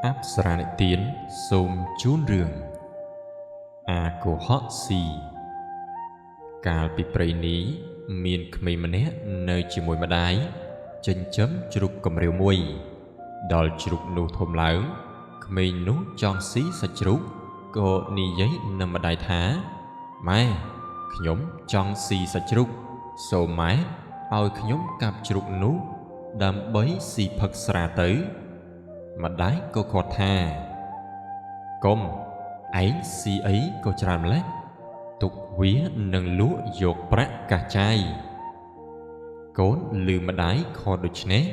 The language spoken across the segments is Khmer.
អប្សរានិទានសូមជូនរឿងអាកុហកស៊ីកាលពីព្រៃនេះមានក្មេងម្នាក់នៅជាមួយម្ដាយចិញ្ចឹមជ្រូកកម្រាវមួយដល់ជ្រូកនោះធំឡើងក្មេងនោះចង់ស៊ីសាច់ជ្រូកក៏និយាយនឹងម្ដាយថាម៉ែខ្ញុំចង់ស៊ីសាច់ជ្រូកសូមម៉ែឲ្យខ្ញុំកាប់ជ្រូកនោះដើម្បីស៊ីផឹកស្រាទៅម្ដាយក៏គាត់ថាកុំឯងស៊ីអីក៏ច្រើនម្ល៉េះទុកវានឹងលក់យកប្រាក់កាសចាយកូនឮម្ដាយខកដូច្នេះ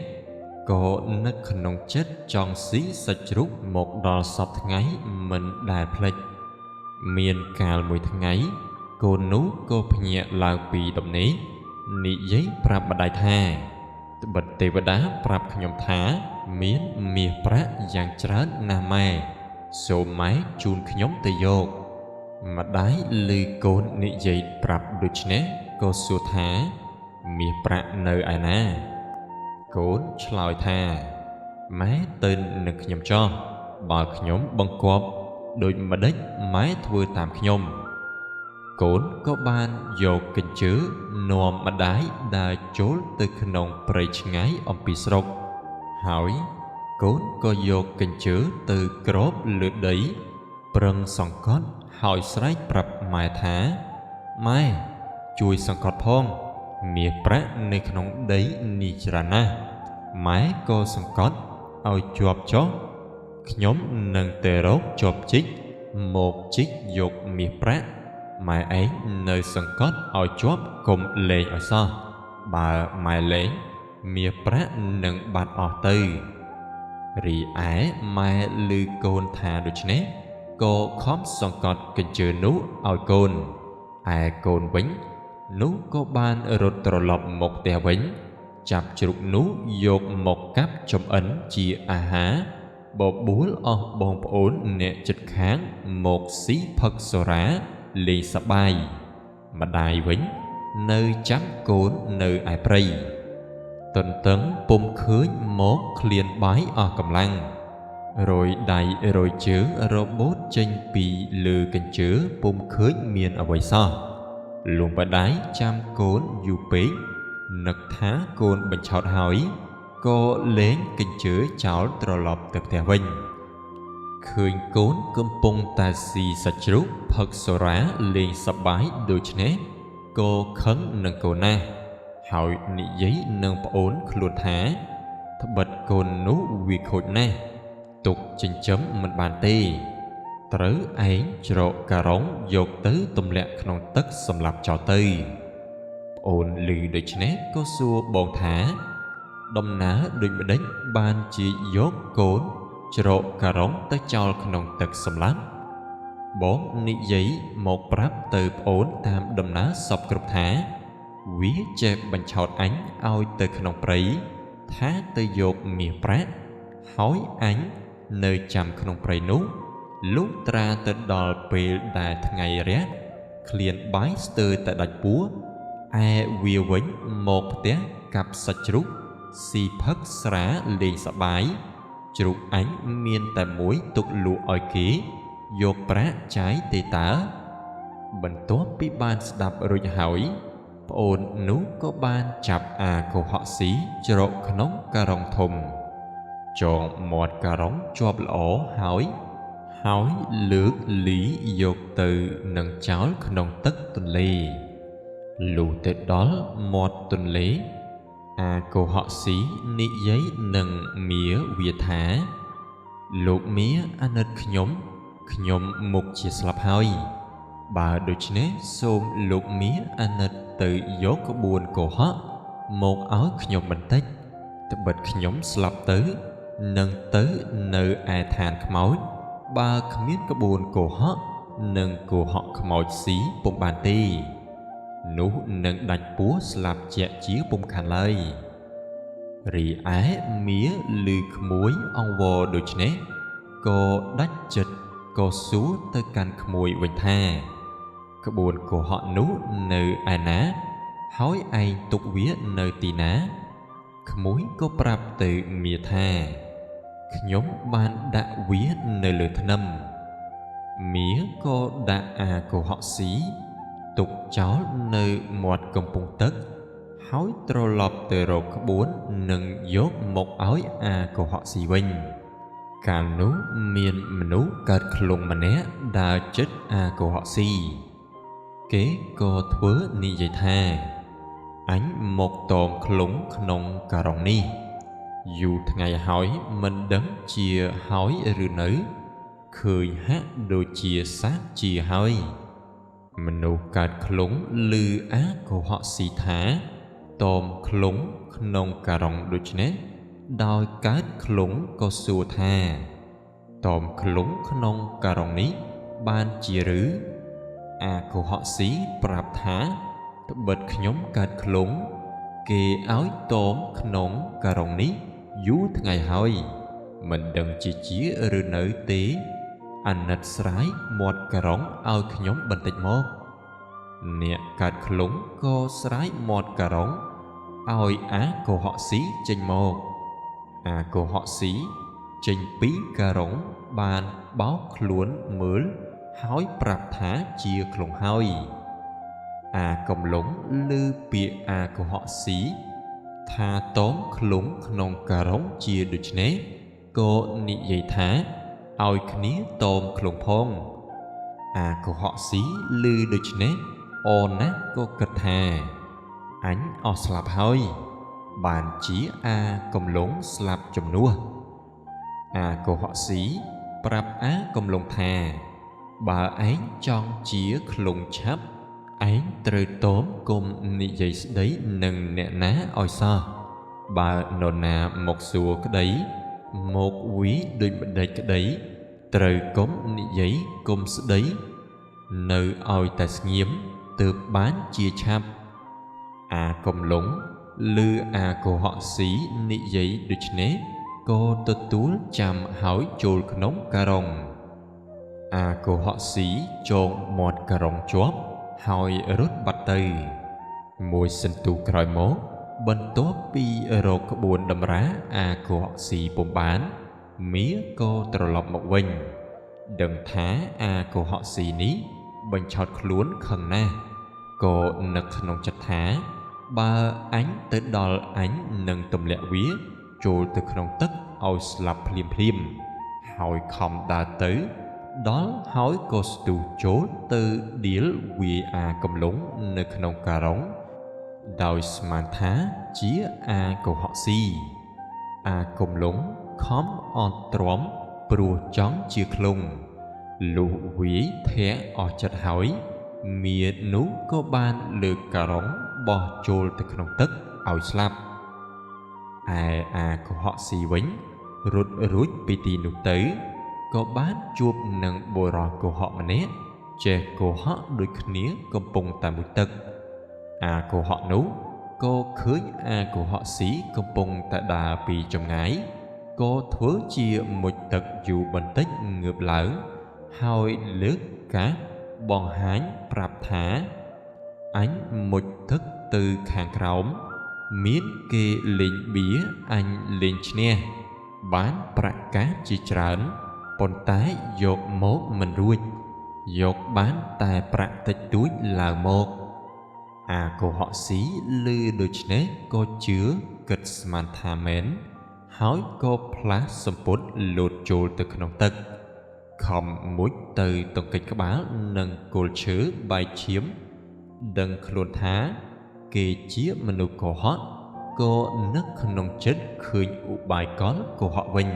ក៏នឹកក្នុងចិត្តចង់ស៊ីសាច់ជ្រូកមកដល់សព្វថ្ងៃមិនដែលភ្លេចមានកាលមួយថ្ងៃកូននោះក៏ភ្ញាក់ឡើងពីដំណេកនិយាយប្រាប់ម្ដាយថាត្បិតទេវតាប្រាប់ខ្ញុំថាមានមាសប្រាក់យ៉ាងច្រើនណាស់ម៉ែសូមម៉ែជូនខ្ញុំទៅយកម្ដាយឮកូននិយាយប្រាប់ដូច្នេះក៏សួរថាមាសប្រាក់នៅឯណាកូនឆ្លើយថាម៉ែទៅនឹងខ្ញុំចោះបើខ្ញុំបង្គាប់ដូចម្ដេចម៉ែធ្វើតាមខ្ញុំកូនក៏បានយកកញ្ជើនាំម្ដាយដើរចូលទៅក្នុងព្រៃឆ្ងាយអំពីស្រុកហើយកូនក៏យកកញ្ជើទៅគ្របលើដីប្រឹងសង្កត់ហើយស្រែកប្រាប់ម៉ែថាម៉ែជួយសង្កត់ផងមាសប្រាក់នៅក្នុងដីនេះច្រើនណាស់ម៉ែក៏សង្កត់ឲ្យជាប់ចុះខ្ញុំនឹងទៅរកជាប់ជីកមកជីកយកមាសប្រាក់ម៉ែឯងនៅសង្កត់ឲ្យជាប់កុំលែងឲ្យសោះបើម៉ែលែងមាសប្រាក់នឹងបាត់អស់ទៅរីឯម៉ែឮកូនថាដូច្នេះក៏ខំសង្កត់កញ្ជើនោះឲ្យកូនឯកូនវិញនោះក៏បានរត់ត្រឡប់មកផ្ទះវិញចាប់ជ្រូកនោះយកមកកាប់ចម្អិនជាអាហារបបួលអស់បងប្អូនអ្នកជិតខាងមកស៊ីផឹកសុរាលេងសប្បាយម្ដាយវិញនៅចាំកូននៅឯព្រៃទន្ទឹងពុំឃើញមកឃ្លានបាយអស់កម្លាំងរយដៃរយជើងរបូតចេញពីលើកញ្ជើពុំឃើញមានអ្វីសោះលុះម្ដាយចាំកូនយូរពេកនឹកថាកូនបញ្ឆោតហើយក៏លែងកញ្ជើចោលត្រឡប់ទៅផ្ទះវិញឃើញកូនកំពុងតែស៊ីសាច់ជ្រូកផឹកសុរាលេងសប្បាយដូច្នេះក៏ខឹងនឹងកូនណាស់ហើយនិយាយនឹងប្អូនខ្លួនថាត្បិតកូននោះវាខូចណាស់ទុកចិញ្ចឹមមិនបានទេត្រូវឯងច្រកការ៉ុងយកទៅទម្លាក់ក្នុងទឹកសម្លាប់ចោលទៅប្អូនឮដូច្នេះក៏សួរបងថាដំណើរដូចម្ដេចបានជាយកកូនច្រកការ៉ុងទៅចោលក្នុងទឹកសម្លាប់បងនិយាយមកប្រាប់ទៅប្អូនតាមដំណើរសពគ្រប់ថាវាចេះបញ្ឆោតអញឲ្យទៅក្នុងព្រៃថាទៅយកមាសប្រាក់ហើយអញនៅចាំក្នុងព្រៃនោះលុះត្រាទៅដល់ពេលដែលថ្ងៃរះឃ្លានបាយស្ទើរតែដាច់ពោះឯវាវិញមកផ្ទះកាប់សាច់ជ្រូកស៊ីផឹកស្រាលេងសប្បាយជ្រូកអញមានតែមួយទុកលក់ឲ្យគេយកប្រាក់ចាយទេតើបន្ទាប់ពីបានស្ដាប់រួចហើយប្អូននោះក៏បានចាប់អាកុហកស៊ីច្រកក្នុងការ៉ុងធំចងមាត់ការ៉ុងជាប់ល្អហើយលើកលីយកទៅនឹងចោលក្នុងទឹកទន្លេលុះទៅដល់មាត់ទន្លេអាកុហកស៊ីនិយាយនឹងមាវាថាលោកមាអាណិតខ្ញុំខ្ញុំមុខជាស្លាប់ហើយបើដូច្នេះសូមលោកមាអាណិតទៅយកក្បួនកុហកមកឲ្យខ្ញុំបន្តិចត្បិតខ្ញុំស្លាប់ទៅនឹងទៅនៅឯឋានខ្មោចបើគ្មានក្បួនកុហកនិងកុហកខ្មោចស៊ីពុំបានទេនោះនឹងដាច់ពោះស្លាប់ជាក់ជាពុំខានឡើយរីឯមាឮក្មួយអង្វរដូច្នេះក៏ដាច់ចិត្តក៏សួរទៅកាន់ក្មួយវិញថាក្បួនកុហកនោះនៅឯណាហើយឯងទុកវានៅទីណាក្មួយក៏ប្រាប់ទៅមាថា ខ្ញុំបានដាក់វានៅលើធ្នឹមមាក៏ដាក់អាកុហកស៊ីទុកចោលនៅមាត់កំពង់ទឹកហើយត្រឡប់ទៅរកក្បួននិងយកមកឲ្យអាកុហកស៊ីវិញកាលនោះមានមនុស្សកើតឃ្លុងម្នាក់ដើរជិតអាកុហកស៊ីគេក៏ធ្វើនិយាយថាអញមកតមឃ្លុងក្នុងការុងនេះយូរថ្ងៃហើយមិនដឹងជាហើយឬនៅឃើញហាក់ដូចជាសាកជាហើយមនុស្សកើតឃ្លុងឮអាកុហកស៊ីថាតមឃ្លុងក្នុងការុងដូច្នេះដោយកើតឃ្លុងក៏សួរថាតមឃ្លុងក្នុងការុងនេះបានជាឬអាកុហកស៊ីប្រាប់ថាត្បិតខ្ញុំកើតឃ្លុងគេឲ្យតមក្នុងការុងនេះយូរថ្ងៃហើយមិនដឹងជាឬនៅទេអាណិតស្រាយមាត់ការុងឲ្យខ្ញុំបន្តិចមកអ្នកកើតឃ្លុងក៏ស្រាយមាត់ការុងឲ្យអាកុហកស៊ីចេញមកអាកុហកស៊ីចេញពីការុងបានបោកខ្លួនមើលហើយប្រាប់ថាជាឃ្លុងហើយអាកំឡុងឮពាក្យអាកុហកស៊ីថាតមឃ្លុងក្នុងការុងជាដូច្នេះក៏និយាយថាឲ្យគ្នាតមឃ្លុងផងអាកុហកស៊ីឮដូច្នេះអណាស់ក៏គិតថាអញអស់ស្លាប់ហើយបានជាអាកំឡុងស្លាប់ជំនួសអាកុហកស៊ីប្រាប់អាកំឡុងថាបើឯងចង់ជាឃ្លុងឆាប់ឯងត្រូវតមគុំនិយាយស្ដីនឹងអ្នកណាឲ្យសោះបើនរណាមកសួរក្តីមកវីដូចម្ដេចក្តីត្រូវគុំនិយាយគុំស្ដីនៅឲ្យតែស្ងៀមទើបបានជាឆាប់អាកំឡុងឮអាកុហកស៊ីនិយាយដូច្នេះក៏ទទួលចាំហើយចូលក្នុងការុងអាកុហកស៊ីចងមាត់ការុងជាប់ហើយរត់បាត់ទៅមួយសន្ទុះក្រោយមកបន្ទាប់ពីរកក្បួនតម្រាអាកុហកស៊ីពុំបានមាក៏ត្រឡប់មកវិញដឹងថាអាកុហកស៊ីនេះបញ្ឆោតខ្លួនខឹងណាស់ក៏នឹកក្នុងចិត្តថាបើអញទៅដល់អញនឹងទម្លាក់វាចូលទៅក្នុងទឹកឲ្យស្លាប់ភ្លាមៗហើយខំដើរទៅដល់ហើយក៏ស្ទុះចូលទៅដៀលវាអាកំឡុងនៅក្នុងការុងដោយស្មានថាជាអាកុហកស៊ីអាកំឡុងខំអត់ទ្រាំព្រោះចង់ជាឃ្លុងលុះវាយធាក់អស់ចិត្តហើយមានោះក៏បានលើកការុងបោះចូលទៅក្នុងទឹកឲ្យស្លាប់ឯអាកុហកស៊ីវិញរត់រួចពីទីនោះទៅក៏បានជួបនឹងបុរសកុហកម្នាក់ចេះកុហកដូចគ្នាកំពុងតែមុជទឹកអាកុហកនោះក៏ឃើញអាកុហកស៊ីកំពុងតែដើរពីចម្ងាយក៏ធ្វើជាមុជទឹកយូរបន្តិចងើបឡើងហើយលើកកាសបង្ហាញប្រាប់ថាអញមុជទឹកទៅខាងក្រោមមានគេលេងបៀអញលេងឈ្នះបានប្រកាសជាច្រើនប៉ុន្តែយកមកមិនរួចយកបានតែប្រាក់តិចតួចឡើងមកអាកុហកស៊ីឮដូច្នេះក៏ជឿគិតស្មានថាមែនហើយក៏ផ្លាស់សំពត់លោតចូលទៅក្នុងទឹកខំមុជទៅទង្គិចក្បាលនិងគល់ឈើបែកឈាមដឹងខ្លួនថាគេជាមនុស្សកុហកក៏នឹកក្នុងចិត្តឃើញឧបាយកលកុហកវិញ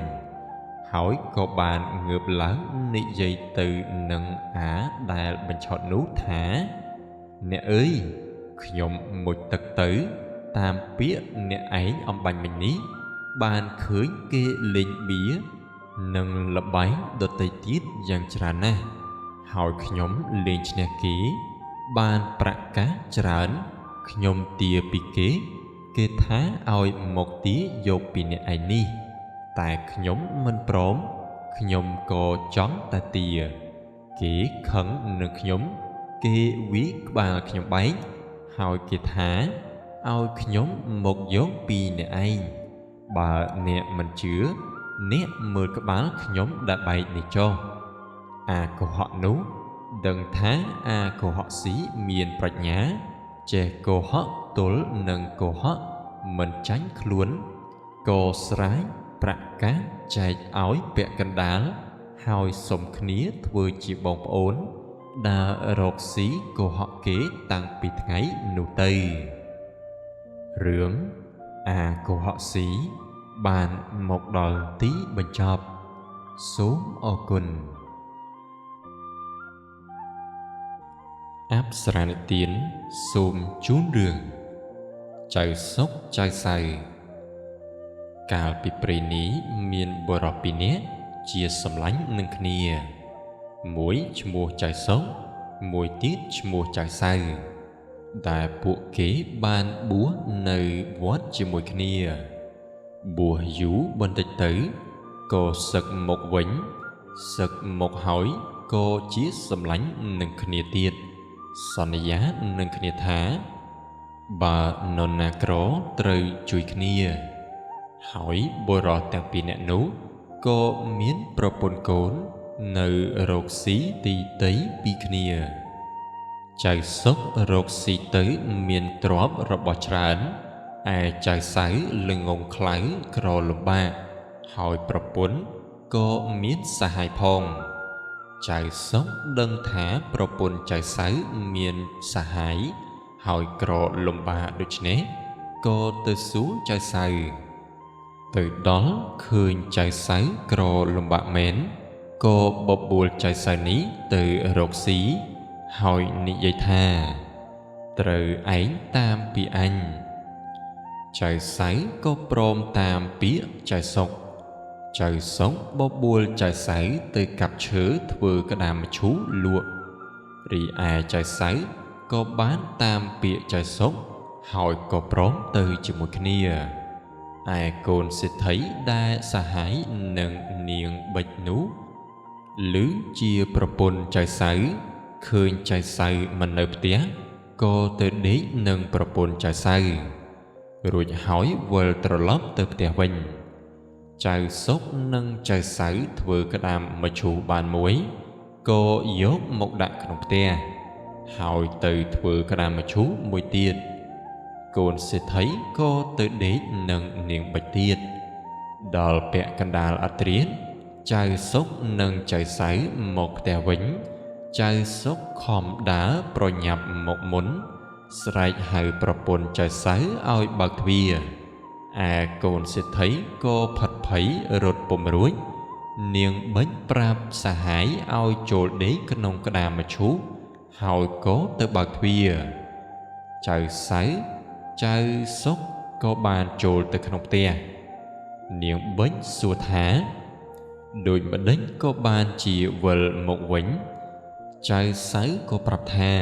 ហើយក៏បានងើបឡើងនិយាយទៅនឹងអាដែលបញ្ឆោតនោះថាអ្នកអើយខ្ញុំមុជទឹកទៅតាមពាក្យអ្នកឯងអំបញ្ញមិញនេះបានឃើញគេលេងបៀនិងល្បែងដទៃទៀតយ៉ាងច្រើនណាស់ហើយខ្ញុំលេងឈ្នះគេបានប្រកាសច្រើនខ្ញុំទាពីគេគេថាឲ្យមកទាយកពីអ្នកឯងនេះតែខ្ញុំមិនព្រមខ្ញុំក៏ចង់តែទាគេខឹងនឹងខ្ញុំគេវាយក្បាលខ្ញុំបែកហើយគេថាឲ្យខ្ញុំមកយកពីអ្នកឯងបើអ្នកមិនជឿ អ្នកមើលក្បាលខ្ញុំដែលបែកនេះចុះអាកុហកនោះដឹងថាអាកុហកស៊ីមានប្រាជ្ញាចេះកុហកទល់នឹងកុហកមិនចាញ់ខ្លួនក៏ស្រាយប្រកាសចែកឲ្យពាក់កណ្ដាលហើយសុំគ្នាធ្វើជាបងប្អូនដើររកស៊ីកុហកគេតាំងពីថ្ងៃនោះទៅរឿងអាកុហកស៊ីបានមកដល់ទីបញ្ចប់សូមអរគុណអប្សរានិទានសូមជូនរឿងចៅសុកចៅសៅកាលពីព្រេងនេះមានបុរសពីរនាក់ជាសម្លាញ់នឹងគ្នាមួយឈ្មោះចៅសុកមួយទៀតឈ្មោះចៅសៅដែលពួកគេបានបួសនៅវត្តជាមួយគ្នាបួសយូរបន្តិចទៅក៏សឹកមកវិញសឹកមកហើយក៏ជាសម្លាញ់នឹងគ្នាទៀតសន្យានឹងគ្នាថាបើនរណាក្រត្រូវជួយគ្នាហើយបុរសទាំងពីរនាក់នោះក៏មានប្រពន្ធកូននៅរកស៊ីទីទៃពីគ្នាចៅសុករកស៊ីទៅមានទ្រព្យរបស់ច្រើនឯចៅសៅល្ងងខ្លៅក្រលំបាកហើយប្រពន្ធក៏មានសហាយផងចៅសុកដឹងថាប្រពន្ធចៅសៅមានសហាយហើយក្រលំបាកដូច្នេះក៏ទៅសួរចៅសៅទៅដល់ឃើញចៅសៅក្រលំបាកមែនក៏បបួលចៅសៅនេះទៅរកស៊ីហើយនិយាយថាត្រូវឯងតាមពីអញចៅសៅក៏ព្រមតាមពាក្យចៅសុកចៅសុកបបួលចៅសៅទៅកាប់ឈើធ្វើក្តាមមឈូសលក់រីឯចៅសៅក៏បានតាមពាក្យចៅសុកហើយក៏ព្រមទៅជាមួយគ្នាឯកូនសេដ្ឋីដែលសហាយនឹងនាងបិចនោះឬជាប្រពន្ធចៅសៅឃើញចៅសៅមិននៅផ្ទះក៏ទៅដេកនឹងប្រពន្ធចៅសៅរួចហើយវិលត្រឡប់ទៅផ្ទះវិញចៅសុកនិងចៅសៅធ្វើក្តាមមឈូសបានមួយក៏យកមកដាក់ក្នុងផ្ទះហើយទៅធ្វើក្តាមមឈូសមួយទៀតកូនសេដ្ឋីក៏ទៅដេកនឹងនាងបិចទៀតដល់ពាក់កណ្ដាលអធ្រាត្រចៅសុកនិងចៅសៅមកផ្ទះវិញចៅសុកខំដើរប្រញាប់មកមុនស្រែកហៅប្រពន្ធចៅសៅឲ្យបើកទ្វារឯកូនសេដ្ឋីក៏ផិតភ័យរត់ពុំរួចនាងបិចប្រាប់សហាយឲ្យចូលដេកក្នុងក្តាមមឈូសហើយក៏ទៅបើកទ្វារចៅសៅចៅសុកក៏បានចូលទៅក្នុងផ្ទះនាងបិចសួរថាដូចម្ដេចក៏បានជាវិលមកវិញចៅសៅក៏ប្រាប់ថា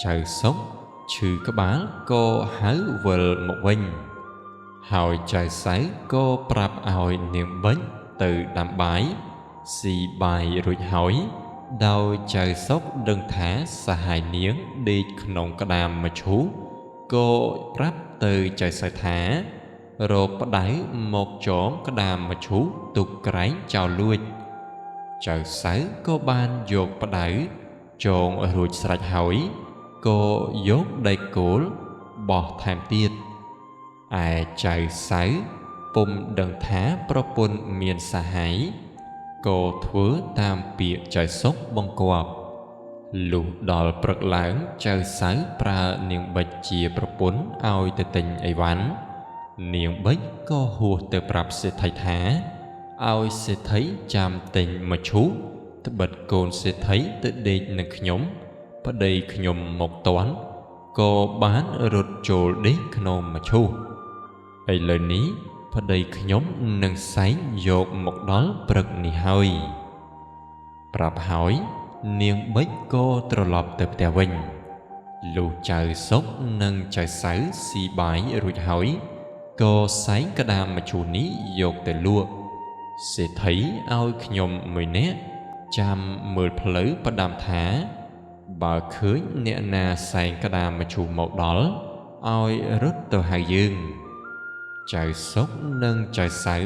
ចៅសុកឈឺក្បាលក៏ហៅវិលមកវិញហើយចៅសៅក៏ប្រាប់ឲ្យនាងបិចទៅដាំបាយស៊ីបាយរួចហើយដោយចៅសុកដឹងថាសហាយនាងដេកក្នុងក្តាមមឈូសក៏ប្រាប់ទៅចៅសៅថារកផ្ដៅមកចងក្តាមមឈូសទុកក្រែងចោលលួចចៅសៅក៏បានយកផ្ដៅចងរួចស្រេចហើយក៏យកដែកគោលបោះថែមទៀតឯចៅសៅពុំដឹងថាប្រពន្ធមានសហាយក៏ធ្វើតាមពាក្យចៅសុកបង្គាប់លុះដល់ព្រឹកឡើងចៅសៅប្រើនាងបិចជាប្រពន្ធឲ្យទៅទិញអីវ៉ាន់នាងបិចក៏ហួសទៅប្រាប់សេដ្ឋីថាឲ្យសេដ្ឋីចាំទិញមឈូសត្បិតកូនសេដ្ឋីទៅដេកនឹងខ្ញុំប្តីខ្ញុំមកទាន់ក៏បានរត់ចូលដេកក្នុងមឈូសឥឡូវនេះប្តីខ្ញុំនឹងសែងយកមកដល់ព្រឹកនេះហើយប្រាប់ហើយនាងបិចក៏ត្រឡប់ទៅផ្ទះវិញលុះចៅសុកនិងចៅសៅស៊ីបាយរួចហើយក៏សែងក្តាមមឈូសនេះយកទៅលក់សេដ្ឋីឲ្យខ្ញុំមួយនាក់ចាំមើលផ្លូវផ្ដាំថាបើឃើញអ្នកណាសែងក្តាមមឈូសមកដល់ឲ្យរត់ទៅហៅយើង ចៅសុកនិងចៅសៅ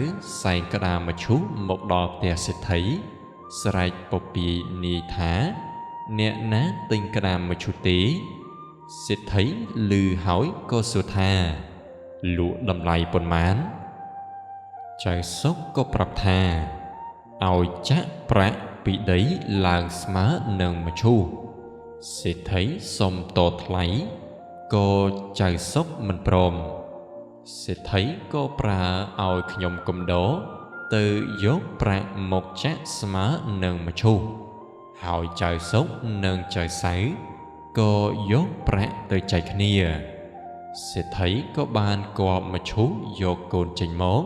សែងក្តារមឈូសមកដល់ផ្ទះសេដ្ឋីស្រែកពពាយនាយថាអ្នកណាទិញក្តារមឈូសទេសេដ្ឋីឮហើយក៏សួរថាលក់តម្លៃប៉ុន្មានចៅសុកក៏ប្រាប់ថាឲ្យចាក់ប្រាក់ពីដីឡើងស្មើនឹងមឈូសសេដ្ឋីសុំតថ្លៃក៏ចៅសុកមិនព្រមសេដ្ឋីក៏ប្រើឲ្យខ្ញុំកំដរទៅយកប្រាក់មកចាក់ស្មើនឹងមឈូសហើយចៅសុកនិងចៅសៅក៏យកប្រាក់ទៅចែកគ្នាសេដ្ឋីក៏បានគាប់មឈូសយកកូនចេញមក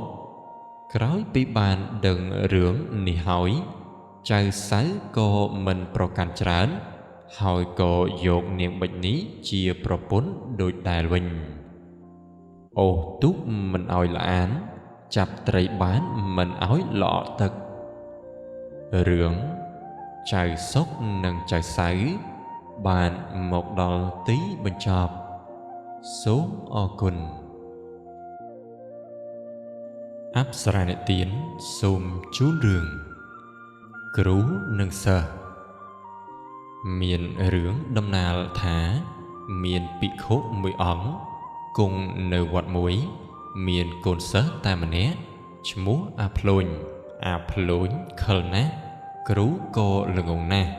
ក្រោយពីបានដឹងរឿងនេះហើយចៅសៅក៏មិនប្រកាន់ច្រើនហើយក៏យកនាងបិចនេះជាប្រពន្ធដូចដែលវិញអូសទូកមិនឲ្យល្អានចាប់ត្រីបានមិនឲ្យល្អក់ទឹករឿងចៅសុកនិងចៅសៅបានមកដល់ទីបញ្ចប់សូមអរគុណអប្សរានិទានសូមជូនរឿងគ្រូនិងសិស្សមានរឿងដំណាលថាមានភិក្ខុមួយអង្គគង់នៅវត្តមួយមានកូនសិស្សតែម្នាក់ឈ្មោះអាភ្លូញអាភ្លូញខិលណាស់គ្រូក៏ល្ងង់ណាស់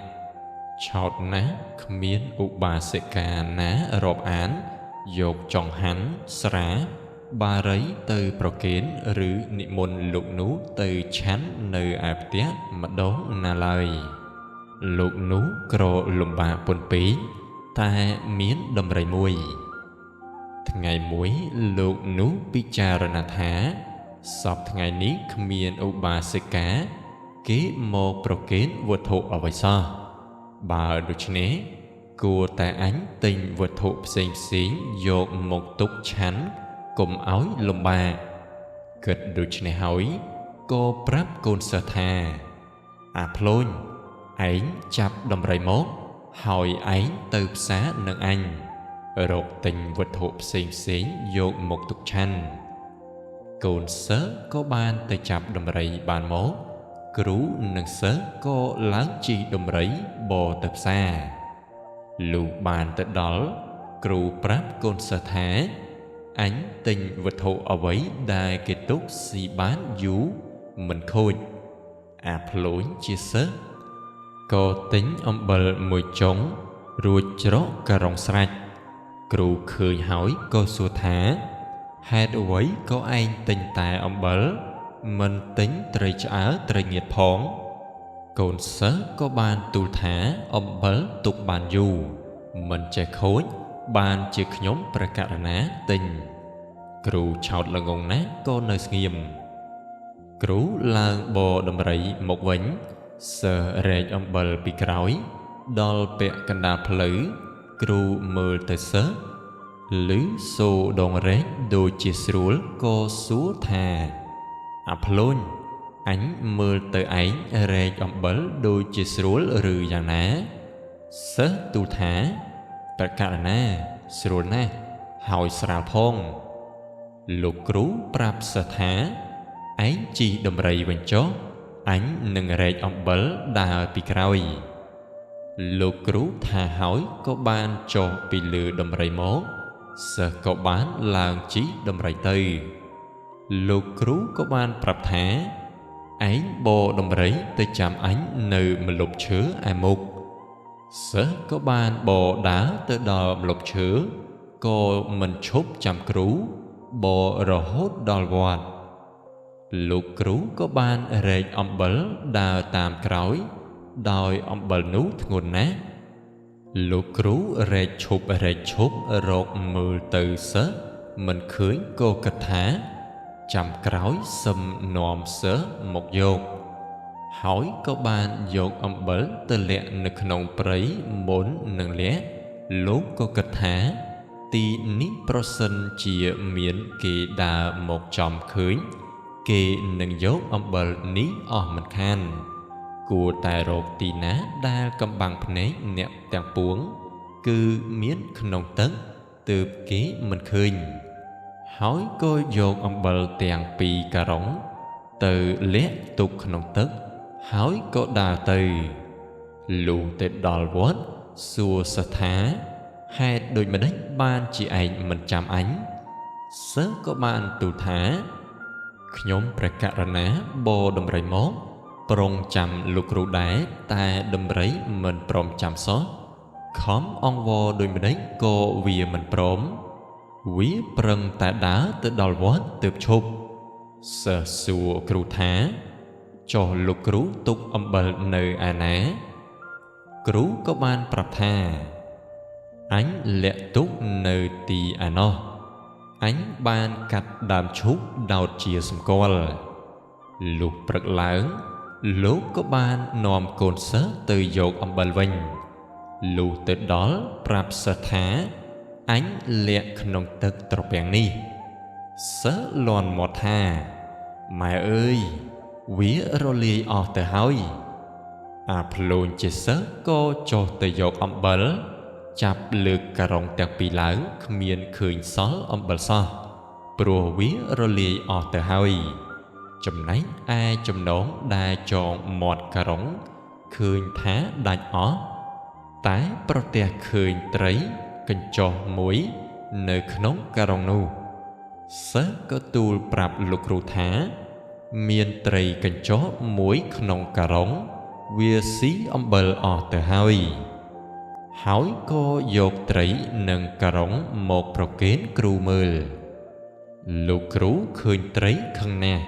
ឆោតណាស់គ្មានឧបាសិកាណារាប់អានយកចង្ហាន់ស្រាបារីទៅប្រគេនឬនិមន្តលោកនោះទៅឆាន់នៅឯផ្ទះម្ដងណាឡើយលោកនោះក្រលំបាកពន់ពេកតែមានដំរីមួយថ្ងៃមួយលោកនោះពិចារណាថាសព្វថ្ងៃនេះគ្មានឧបាសិកាគេមកប្រគេនវត្ថុអ្វីសោះបើដូច្នេះគួរតែអញទិញវត្ថុផ្សេងផ្សេងយកមកទុកឆាន់កុំឲ្យលំបាកគិតដូច្នេះហើយក៏ប្រាប់កូនសិស្សថាអាភ្លូញឯងចាប់ដំរីមកហើយឯងទៅផ្សារនឹងអញរកទិញវត្ថុផ្សេងផ្សេងយកមកទុកឆាន់កូនសិស្សក៏បានទៅចាប់ដំរីបានមកគ្រូនិងសិស្សក៏ឡើងជិះដំរីបរទៅផ្សារលុះបានទៅដល់គ្រូប្រាប់កូនសិស្សថាអញទិញវត្ថុអ្វីដែលគេទុកស៊ីបានយូរមិនខូចអាភ្លូញជាសិស្សក៏ទិញអំបិលមួយចុងរួចច្រកការុងស្រេចគ្រូឃើញហើយក៏សួរថាហេតុអ្វីក៏ឯងទិញតែអំបិលមិនទិញត្រីឆ្អើរត្រីងៀតផងកូនសិស្សក៏បានទូលថាអំបិលទុកបានយូរមិនចេះខូចបានជាខ្ញុំប្រកាសណាទិញគ្រូឆោតល្ងង់ណាស់ក៏នៅស្ងៀមគ្រូឡើងបរដំរីមកវិញសិស្សរែកអំបិលពីក្រោយដល់ពាក់កណ្ដាលផ្លូវគ្រូមើលទៅសិស្សឮសូរដងរែកដូចជាស្រួលក៏សួរថាអាភ្លូញអញមើលទៅឯងរែកអំបិលដូចជាស្រួលឬយ៉ាងណាសិស្សទូលថាប្រកាសណាស្រួលណាស់ហើយស្រាលផងលោកគ្រូប្រាប់សិស្សថាឯងជិះដំរីវិញចុះអញនឹងរែកអំបិលដើរពីក្រោយលោកគ្រូថាហើយក៏បានចុះពីលើដំរីមកសិស្សក៏បានឡើងជិះដំរីទៅលោកគ្រូក៏បានប្រាប់ថាឯងបរដំរីទៅចាំអញនៅម្លប់ឈើឯមុខសិស្សក៏បានបរដើរទៅដល់ម្លប់ឈើក៏មិនឈប់ចាំគ្រូបររហូតដល់វត្តលោកគ្រូក៏បានរែកអំបិលដើរតាមក្រោយដោយអំបិលនោះធ្ងន់ណាស់លោកគ្រូរែកឈប់រែកឈប់រកមើលទៅសិស្សមិនឃើញក៏គិតថាចាំក្រោយសឹមនាំសិស្សមកយកហើយក៏បានយកអំបិលទៅលាក់នៅក្នុងព្រៃមុននឹងលាក់លោកក៏គិតថាទីនេះប្រសិនជាមានគេដើរមកចំឃើញគេនឹងយកអំបិលនេះអស់មិនខានគួរតែរកទីណាដែលកំបាំងភ្នែកអ្នកទាំងពួងគឺមានក្នុងទឹកទើបគេមិនឃើញ ហើយក៏យកអំបិលទាំងពីរការុងទៅលាក់ទុកក្នុងទឹក ហើយក៏ដើរទៅ លុះទៅដល់វត្តសួរសិស្សថា ហេតុដូចម្តេចបានជាឯងមិនចាំអញ សិស្សក៏បានទូលថា ខ្ញុំព្រះករុណាបរដំរីមក ប្រុងចាំលោកគ្រូដែរ តែដំរីមិនព្រមចាំសោះ ខំអង្វរដូចម្តេចក៏វាមិនព្រម វាប្រឹងតែដើរទៅដល់វត្តទើបឈប់ សិស្សសួរគ្រូថា ចុះលោកគ្រូទុកអំបិលនៅឯណា? គ្រូក៏បានប្រាប់ថា អញលាក់ទុកនៅទីឯណោះ អញបានកាត់ដើមឈូកដោតជាសម្គាល់។ លុះព្រឹកឡើង លោកក៏បាននាំកូនសិស្សទៅយកអំបិលវិញ លុះទៅដល់ប្រាប់សិស្សថា អញលាក់ក្នុងទឹកត្រពាំងនេះ។ សិស្សលាន់មាត់ថា ម៉ែអើយ វារលាយអស់ទៅហើយ។ អាភ្លូនជាសិស្សក៏ចុះទៅយកអំបិល ចាប់លើកការុងទាំងពីរឡើង គ្មានឃើញសល់អំបិលសោះ ព្រោះវារលាយអស់ទៅហើយ ចំណែកឯចំណងដែលចងមាត់ការុងឃើញថាដាច់អស់ តែប្រទះឃើញត្រីកញ្ចុះមួយនៅក្នុងការុងនោះ។ សិស្សក៏ទូលប្រាប់លោកគ្រូថា មានត្រីកញ្ចុះមួយក្នុងការុង វាស៊ីអំបិលអស់ទៅហើយ ហើយក៏យកត្រីនិងការុងមកប្រគេនគ្រូមើល។ លោកគ្រូឃើញត្រីខឹងណាស់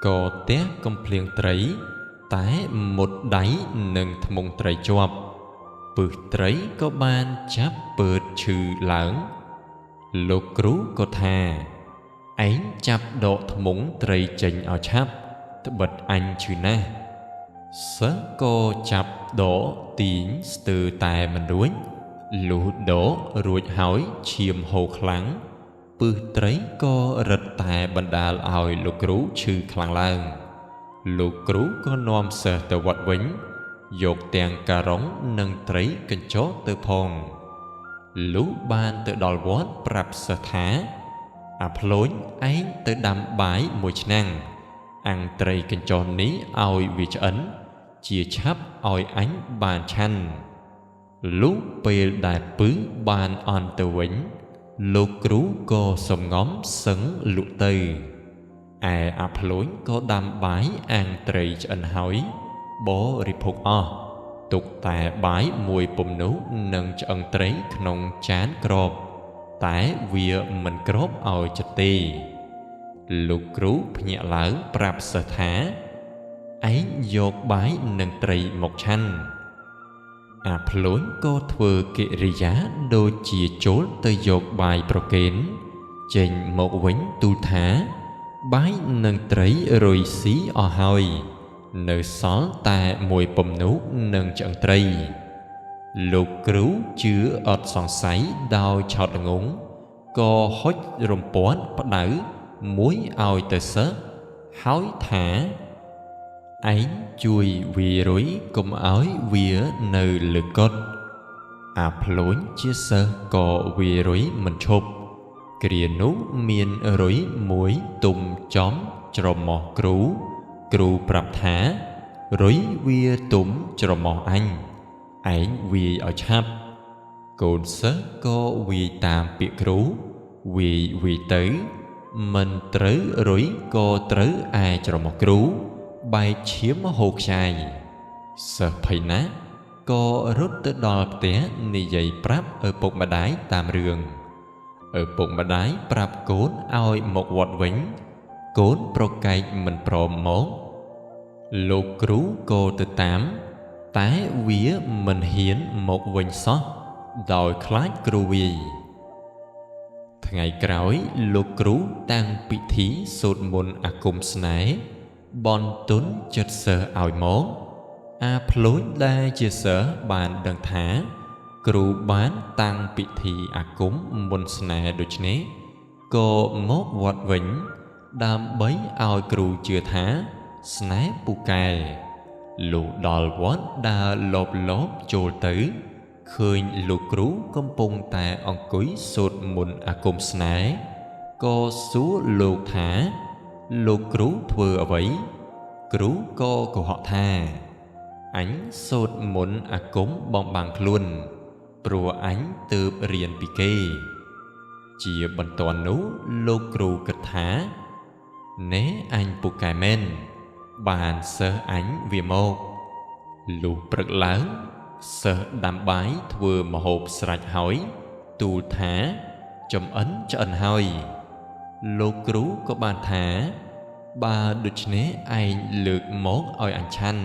ក៏ទះកំភ្លៀងត្រី តែមុតដៃនិងធ្មុងត្រីជាប់ ពឹសត្រីក៏បានចាប់ពើតឈឺឡើង។ លោកគ្រូក៏ថា ឯងចាប់ដកធ្មុងត្រីចេញឲ្យឆាប់ ត្បិតអញឈឺណាស់។ សិស្សក៏ចាប់ដកទាញស្ទើរតែមិនរួច លុះដករួចហើយឈាមហូរខ្លាំង ពឹសត្រីក៏រឹតតែបណ្ដាលឲ្យលោកគ្រូឈឺខ្លាំងឡើង។ លោកគ្រូក៏នាំសិស្សទៅវត្តវិញ យកទាំងការុងនិងត្រីកញ្ចក់ទៅផង។ លុះបានទៅដល់វត្តប្រាប់សិស្សថា អាភ្លូញឯងទៅដាំបាយមួយឆ្នាំង អាំងត្រីកញ្ចក់នេះឲ្យវាឆ្អិន ជាឆាប់ឲ្យអញបានឆាន់។ លុះពេលដែលពឹសបានអន់ទៅវិញ លោកគ្រូក៏សំងំសឹងលក់ទៅ ឯអាភ្លូញក៏ដាំបាយអាំងត្រីឆ្អិនហើយ បរិភោគអស់ ទុកតែបាយមួយពំនោះនិងឆ្អឹងត្រីក្នុងចានក្រប តែវាមិនក្របឲ្យចិត្តទេ។ លោកគ្រូភ្ញាក់ឡើងប្រាប់សិស្សថា ឯងយកបាយនិងត្រីមកឆាន់។ អាភ្លូញក៏ធ្វើកិរិយាដូចជាចូលទៅយកបាយប្រគេន ចេញមកវិញទូលថា បាយនិងត្រីរុយស៊ីអស់ហើយ នៅសល់តែមួយពំនូកនិងឆ្អឹងត្រី។ លោកគ្រូជឿអត់សង្ស័យដោយឆោតល្ងង ក៏ហុចរំពាត់ផ្ដៅមួយឲ្យទៅសិស្ស ហើយថា ឯងជួយវារុយកុំឲ្យវានៅលើកុដិ។ អាភ្លូញជាសិស្សក៏វារុយមិនឈប់ គ្រានោះមានរុយមួយទុំចំច្រមុះគ្រូ គ្រូប្រាប់ថា រុយវាទុំច្រមុះអញ ឯងវាយឲ្យឆាប់។ កូនសិស្សក៏វាយតាមពាក្យគ្រូ វាយវាយទៅ មិនត្រូវរុយក៏ត្រូវឯច្រមុះគ្រូ បែកឈាមហូរខ្ចាយ។ សិស្សភ័យណាស់ ក៏រត់ទៅដល់ផ្ទះនិយាយប្រាប់ឪពុកម្ដាយតាមរឿង។ ឪពុកម្ដាយប្រាប់កូនឲ្យមកវត្តវិញ កូនប្រកែកមិនព្រមមក លោកគ្រូក៏ទៅតាម តែវាមិនហ៊ានមកវិញសោះ ដោយខ្លាចគ្រូវាយ។ ថ្ងៃក្រោយលោកគ្រូតាំងពិធីសូត្រមន្តអាគមស្នេហ៍ បន់ទុនចិត្តសិស្សឲ្យមក។ អាភ្លូញដែលជាសិស្សបានដឹងថា គ្រូបានតាំងពិធីអាគមមន្តស្នេហ៍ដូច្នេះ ក៏មកវត្តវិញ ដើម្បីឲ្យគ្រូជឿថាស្នេហ៍ពូកែ។ លុះដល់វត្តដើរលបលបចូលទៅ ឃើញលោកគ្រូកំពុងតែអង្គុយសូត្រមន្តអាគមស្នេហ៍ ក៏សួរលោកថាលោកគ្រូធ្វើអ្វីគ្រូក៏កុហកថាអញសូត្រមន្តអាគមបំបាំងខ្លួនព្រោះអញទើបរៀនពីគេជាបន្ទាន់នោះលោកគ្រូគិតថាណែអញពូកែមែនបានសិស្សអញវាមកលុះព្រឹកឡើងសិស្សដាំបាយធ្វើម្ហូបស្រេចហើយទូលថាចំអិនឆ្អិនហើយលោកគ្រូក៏បានថាបើដូច្នេះឯងលើកមកឲ្យអញឆាន់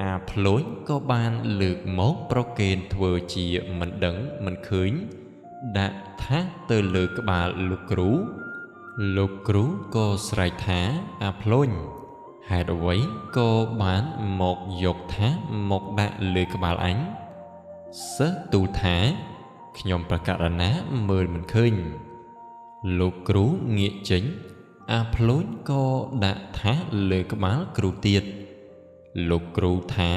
អាភ្លួចក៏បានលើកមកប្រគេនធ្វើជាមិនដឹងមិនឃើញដាក់ថាសទៅលើក្បាលលោកគ្រូលោកគ្រូក៏ស្រែកថាអាភ្លួចហេតុអ្វីក៏បានមកយកថាសមកដាក់លើក្បាលអញសិស្សទូលថាខ្ញុំប្រកាសណាមើលមិនឃើញលោកគ្រូងាកចេញអាភ្លួចក៏ដាក់ថាសលើក្បាលគ្រូទៀតលោកគ្រូថា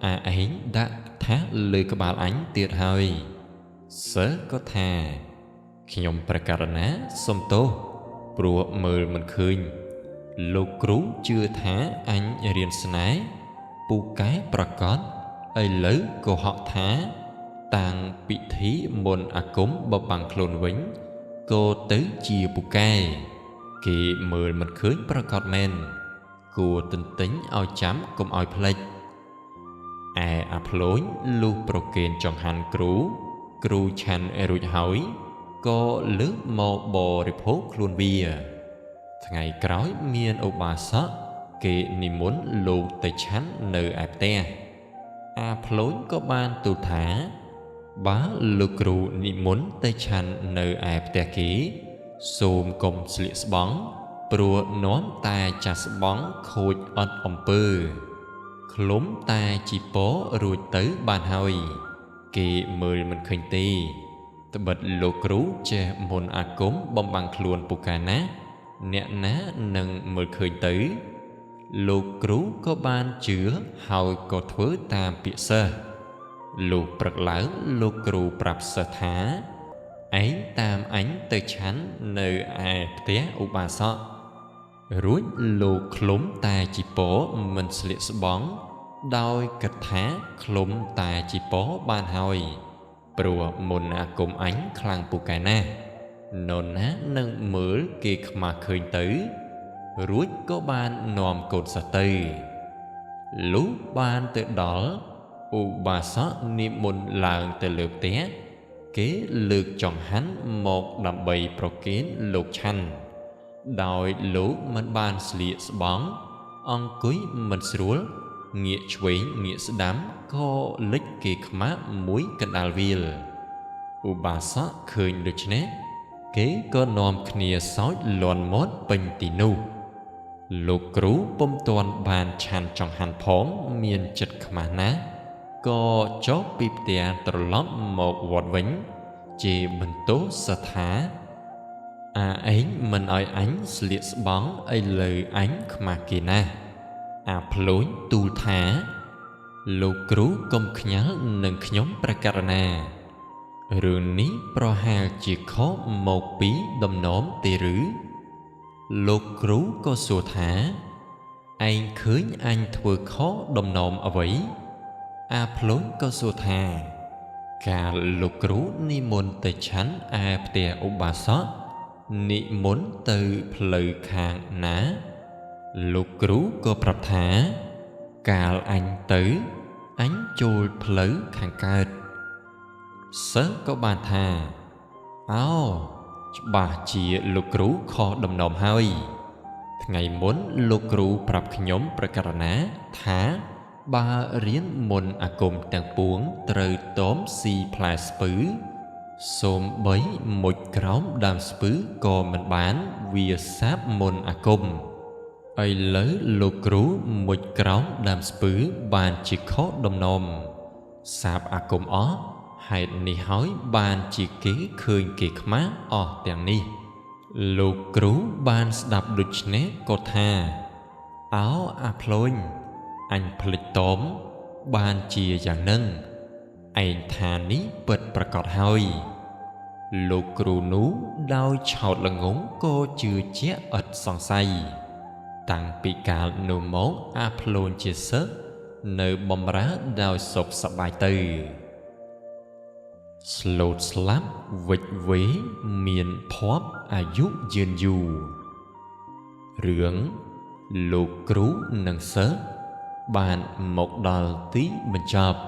អាឯងដាក់ថាសលើក្បាលអញទៀតហើយសិស្សក៏ថាខ្ញុំប្រកាសណាសុំទោសព្រោះមើលមិនឃើញលោកគ្រូជឿថាអញរៀនស្នេហ៍ពូកែប្រកបឥឡូវកុហកថាតាំងពិធីមន្តអាគមបបាំងខ្លួនវិញក៏ទៅជាពូកែគេមើលមិនឃើញប្រកបមែនគួរទន្ទិញឲ្យចាំកុំឲ្យភ្លេចឯអាភ្លូញលុះប្រគេនចង្ហាន់គ្រូគ្រូឆាន់រួចហើយក៏លើកមកបរិភោគខ្លួនវាថ្ងៃក្រោយមានឧបាសកគេនិមន្តលោកទៅឆាន់នៅឯផ្ទះអាភ្លូញក៏បានទូលថាបើលោកគ្រូនិមន្តទៅឆាន់នៅឯផ្ទះគេសូមកុំស្លៀកស្បង់ព្រោះនាំតែចាស់ស្បង់ខូចអត់អំពើឃ្លុំតែជីពររួចទៅបានហើយគេមើលមិនឃើញទេត្បិតលោកគ្រូចេះមន្តអាគមបំបាំងខ្លួនពូកែណាស់អ្នកណានឹងមើលឃើញទៅលោកគ្រូក៏បានជឿហើយក៏ធ្វើតាមពាក្យសិស្សលុះព្រឹកឡើងលោកគ្រូប្រាប់សិស្សថាឯងតាមអញទៅឆាន់នៅឯផ្ទះឧបាសករួចលោកឃ្លុំតែជីពរមិនស្លៀកស្បង់ដោយគិតថាឃ្លុំតែជីពរបានហើយព្រោះមន្តអាគមអញខ្លាំងពូកែណាស់នរណានឹងមើលគេខ្មាស់ឃើញទៅរួចក៏បាននាំកូនសិស្សទៅលុះបានទៅដល់ឧបាសកនិមន្តឡើងទៅលើផ្ទះគេលើកចង្ហាន់មកដើម្បីប្រគេនលោកឆាន់ដោយលោកមិនបានស្លៀកស្បង់អង្គុយមិនស្រួលងាកឆ្វេងងាកស្ដាំក៏លិចគេខ្មាស់មួយកណ្ដាលវាលឧបាសកឃើញដូច្នេះគេក៏នាំគ្នាសោចលាន់មាត់ពេញទីនោះលោកគ្រូពុំទាន់បានឆាន់ចង្ហាន់ផងមានចិត្តខ្មាស់ណាស់ក៏ចុះពីផ្ទះត្រឡប់មកវត្តវិញជាបន្ទោសថាអាឯងមិនឲ្យអញស្លៀកស្បង់ឥឡូវអញខ្មាស់គេណាស់អាភ្លួចទូលថាលោកគ្រូកុំខ្ញាល់នឹងខ្ញុំប្រកាសណារឿងនេះប្រហែលជាខុសមកពីដំណំទេឬលោកគ្រូក៏សួរថាឯងឃើញអញធ្វើខុសដំណំអ្វីអាភ្លួចក៏សួរថាកាលលោកគ្រូនិមន្តទៅឆាន់ឯផ្ទះឧបាសកនិមន្តទៅផ្លូវខាងណាលោកគ្រូក៏ប្រាប់ថាកាលអញទៅអញចូលផ្លូវខាងកើតសិស្សក៏បានថាអោច្បាស់ជាលោកគ្រូខុសដំណំហើយថ្ងៃមុនលោកគ្រូប្រាប់ខ្ញុំប្រកាសណាថាបើរៀនមន្តអាគមទាំងពួងត្រូវតមស៊ីផ្លែស្ពឺសូម្បីមុជក្រោមដើមស្ពឺក៏មិនបានវាសាបមន្តអាគមឥឡូវលោកគ្រូមុជក្រោមដើមស្ពឺបានជាខុសដំណំសាបអាគមអស់ហេតុនេះហើយបានជាគេឃើញគេខ្មាស់អស់ទាំងនេះលោកគ្រូបានស្ដាប់ដូច្នេះក៏ថាអោអាភ្លូញអញភ្លេចតមបានជាយ៉ាងនឹងឯងថានេះពិតប្រាកដហើយ លោកគ្រូនោះដោយឆោតល្ងង់ក៏ជឿជាក់ឥតសង្ស័យតាំងពីកាលនោះមកអាភ្លូនជាសិស្សនៅបម្រើដោយសុខសប្បាយទៅស្លូតស្លាប់វិចវេមានភ័ព្វអាយុយឺនយូររឿងលោកគ្រូនិងសិស្សបានមកដល់ទីបញ្ចប់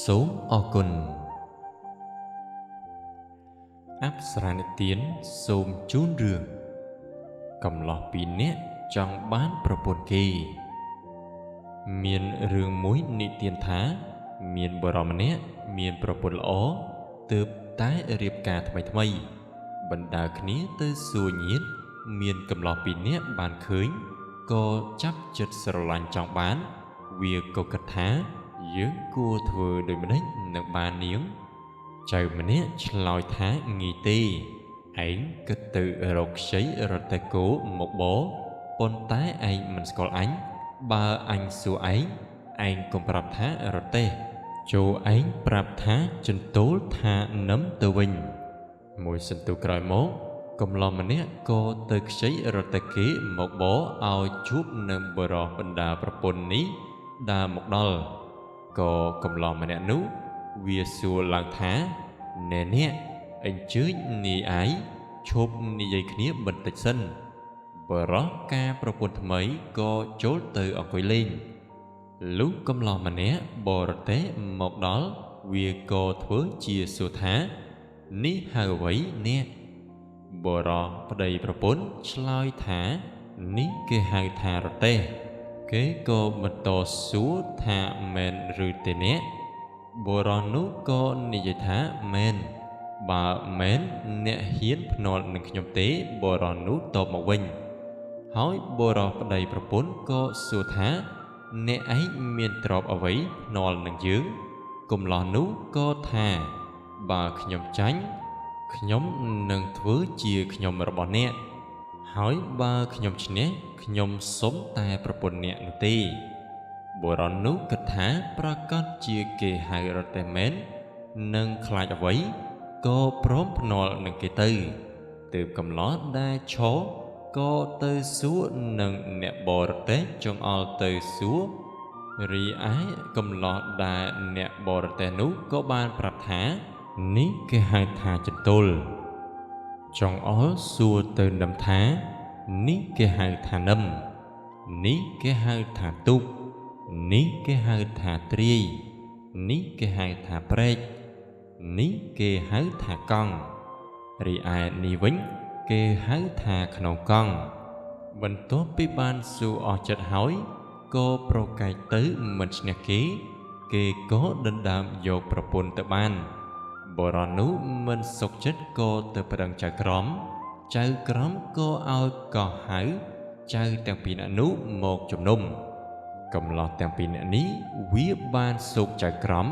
សូមអរគុណអប្សរានិទានសូមជូនរឿងកំលោះពីរនាក់ចង់បានប្រពន្ធគេមានរឿងមួយនិទានថាមានបុរសម្នាក់មានប្រពន្ធល្អទើបតែរៀបការថ្មីៗបណ្ដើរគ្នាទៅសួរញាតិមានកំលោះពីរនាក់បានឃើញក៏ចាប់ចិត្តស្រឡាញ់ចង់បានវាក៏គិតថាយើងគួរធ្វើដូចម្តេចនឹងបាននាងចៅម្នាក់ឆ្លើយថាងាយទេឯងគិតទៅរកខ្ចីរទេះគោមកបប៉ុន្តែឯងមិនស្គាល់អញបើអញសួរឯងឯងកុំប្រាប់ថារទេះចូលឯងប្រាប់ថាចន្ទោលថានឹមទៅវិញមួយសន្ទុះក្រោយមកកំឡោះម្នាក់ក៏ទៅខ្ចីរទេះគេមកបឲ្យជួបនឹងបុរសបណ្ដាប្រពន្ធនេះដើរមកដល់ក៏កំឡោះម្នាក់នោះវាសួរឡើងថាណែអ្នកអញ្ជើញនាយឯងឈប់និយាយគ្នាបន្តិចសិនបុរសការប្រពន្ធថ្មីក៏ចូលទៅអង្គុយលេងលុះកំឡោះម្នាក់បរទេសមកដល់វាក៏ធ្វើជាសួរថានេះហៅអ្វីអ្នកបុរសប្តីប្រពន្ធឆ្លើយថានេះគេហៅថារទេះគេក៏បន្តសួរថាមែនឬទេអ្នកបុរសនោះក៏និយាយថាមែនបើមែនអ្នកហ៊ានភ្នាល់នឹងខ្ញុំទេបុរសនោះតបមកវិញហើយបុរសប្តីប្រពន្ធក៏សួរថាអ្នកឯងមានទ្រព្យអ្វីភ្នាល់នឹងយើងកំលោះនោះក៏ថាបើខ្ញុំចាញ់ខ្ញុំនឹងធ្វើជាខ្ញុំរបស់អ្នកហើយបើខ្ញុំឈ្នះខ្ញុំសុំតែប្រពន្ធអ្នកនោះទេបុរសនោះគិតថាប្រកាសជាគេហៅរទេះមែននឹងខ្លាចអ្វីក៏ព្រមភ្នាល់នឹងគេទៅទើបកំលោះដែលឈរក៏ទៅសួរនឹងអ្នកបរទេសចង្អុលទៅសួររីឯកំលោះដែលអ្នកបរទេសនោះក៏បានប្រាប់ថានេះគេហៅថាចន្ទុលចង្អុលសួរទៅនឹមថានេះគេហៅថានឹមនេះគេហៅថាទូកនេះគេហៅថាទ្រាយនេះគេហៅថាព្រែកនេះគេហៅថាកង់រីឯនេះវិញគេហៅថាក្នុងកង់បន្ទាប់ពីបានសួរអស់ចិត្តហើយក៏ប្រកែកទៅមិនឈ្នះគេគេក៏ដណ្ដើមយកប្រពន្ធទៅបានបុរសនោះមិនសុខចិត្តក៏ទៅប្តឹងចៅក្រមចៅក្រមក៏ឲ្យកោះហៅចៅទាំងពីរនាក់នោះមកជំនុំកំលោះទាំងពីរនាក់នេះវាបានសូកចៅក្រម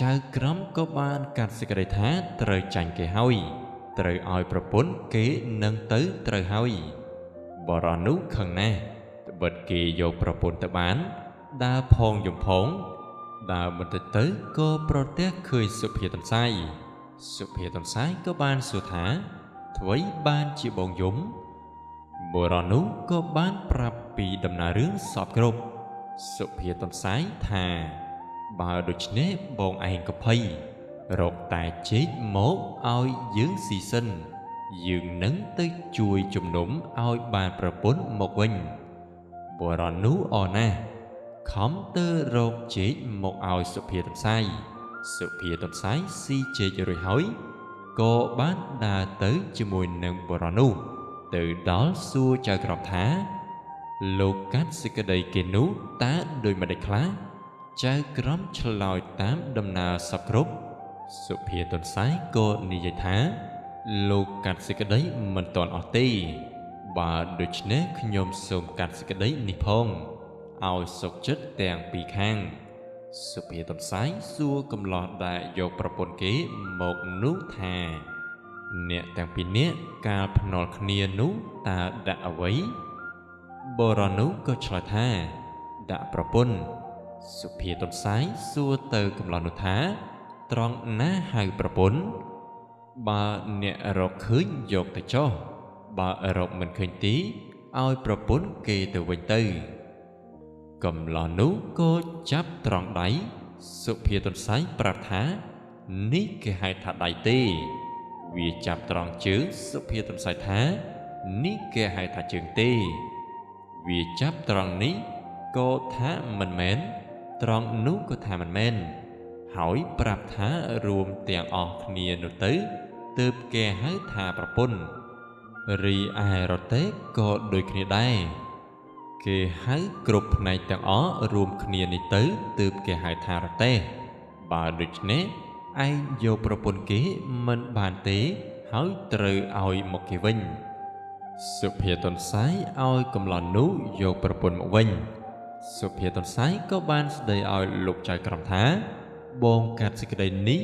ចៅក្រមក៏បានកាត់សេចក្តីថាត្រូវចាញ់គេហើយត្រូវឲ្យប្រពន្ធគេនឹងទៅត្រូវហើយបុរសនោះខឹងណាស់ត្បិតគេយកប្រពន្ធទៅបានដើរផងយំផងដើរបន្តិចទៅក៏ប្រទះឃើញសុភាទន្សាយសុភាទន្សាយក៏បានសួរថាអ្វីបានជាបងយំបុរសនោះក៏បានប្រាប់ពីដំណើររឿងសពគ្រប់សុភាទន្សាយថាបើដូច្នេះបងឯងក៏ភ័យរកតែចេកមកឲ្យយើងស៊ីសិនយើងនឹងទៅជួយជំនុំឲ្យបានប្រពន្ធមកវិញបុរសនោះអរណាស់ខំទៅរកចេកមកឲ្យសុភាទន្សាយសុភាទន្សាយស៊ីចេករួចហើយក៏បានដើរទៅជាមួយនឹងបុរសនោះទៅដល់សួរចៅក្រមថាលោកកាត់សេចក្តីគេនោះតើដោយម្តេចខ្លះចៅក្រមឆ្លើយតាមដំណើរសពគ្រប់សុភាទន្សាយក៏និយាយថាលោកកាត់សេចក្តីមិនទាន់អស់ទេបើដូច្នេះខ្ញុំសូមកាត់សេចក្តីនេះផងឲ្យសុខចិត្តទាំងពីរខាងសុភាទន្សាយសួរកំលោះដែលយកប្រពន្ធគេមកនោះថាអ្នកទាំងពីរនាក់កាលភ្នាល់គ្នានោះតើដាក់អ្វីបុរសនោះក៏ឆ្លើយថាដាក់ប្រពន្ធសុភាទន្សាយសួរទៅកំលោះនោះថាត្រង់ណាហៅប្រពន្ធ បើអ្នករកឃើញយកទៅចុះបើរកមិនឃើញទេឲ្យប្រពន្ធគេទៅវិញទៅកំឡោះនោះក៏ចាប់ត្រង់ដៃសុភាទន្សាយប្រាប់ថានេះគេហៅថាដៃទេវាចាប់ត្រង់ជើងសុភាទន្សាយថានេះគេហៅថាជើងទេវាចាប់ត្រង់នេះក៏ថាមិនមែនត្រង់នោះក៏ថាមិនមែនហើយប្រាប់ថារួមទាំងអស់គ្នានោះទៅទើបគេហៅថាប្រពន្ធរីឯរទេះក៏ដូចគ្នាដែរគេហៅគ្រប់ផ្នែកទាំងអស់រួមគ្នានេះទៅទើបគេហៅថារទេះបើដូច្នេះឯងយកប្រពន្ធគេមិនបានទេហើយត្រូវឲ្យមកគេវិញសុភាទន្សាយឲ្យកំឡោះនោះយកប្រពន្ធមកវិញសុភាទន្សាយក៏បានស្ដីឲ្យលោកចៅក្រមថាបងកាត់សេចក្តីនេះ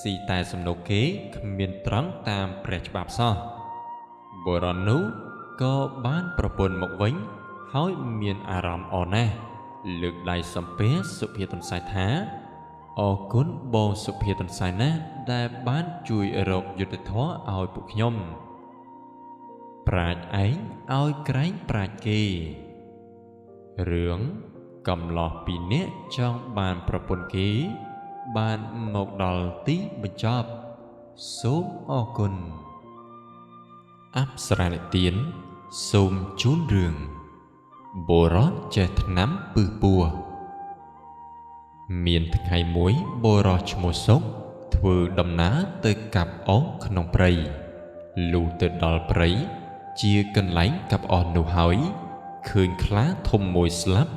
ស៊ីតែសំណូកគេគ្មានត្រង់តាមព្រះច្បាប់សោះបុរសនោះក៏បានប្រពន្ធមកវិញហើយមានអារម្មណ៍អរណាស់លើកដៃសំពះសុភាទន្សាយថាអរគុណបងសុភាទន្សាយណាស់ដែលបានជួយរកយុត្តិធម៌ឲ្យពួកខ្ញុំប្រាជ្ញឯងឲ្យក្រែងប្រាជ្ញគេរឿងកំឡោះពីរនាក់ចង់បានប្រពន្ធគេបានមកដល់ទីបញ្ចប់សូមអរគុណអប្សរានិទានសូមជូនរឿងបុរសចេះថ្នាំពឹសពស់មានថ្ងៃមួយបុរសឈ្មោះសុកធ្វើដំណើរទៅកាប់អុសក្នុងព្រៃលុះទៅដល់ព្រៃជាកន្លែងកាប់អុសនោះហើយឃើញខ្លាធំមួយស្លាប់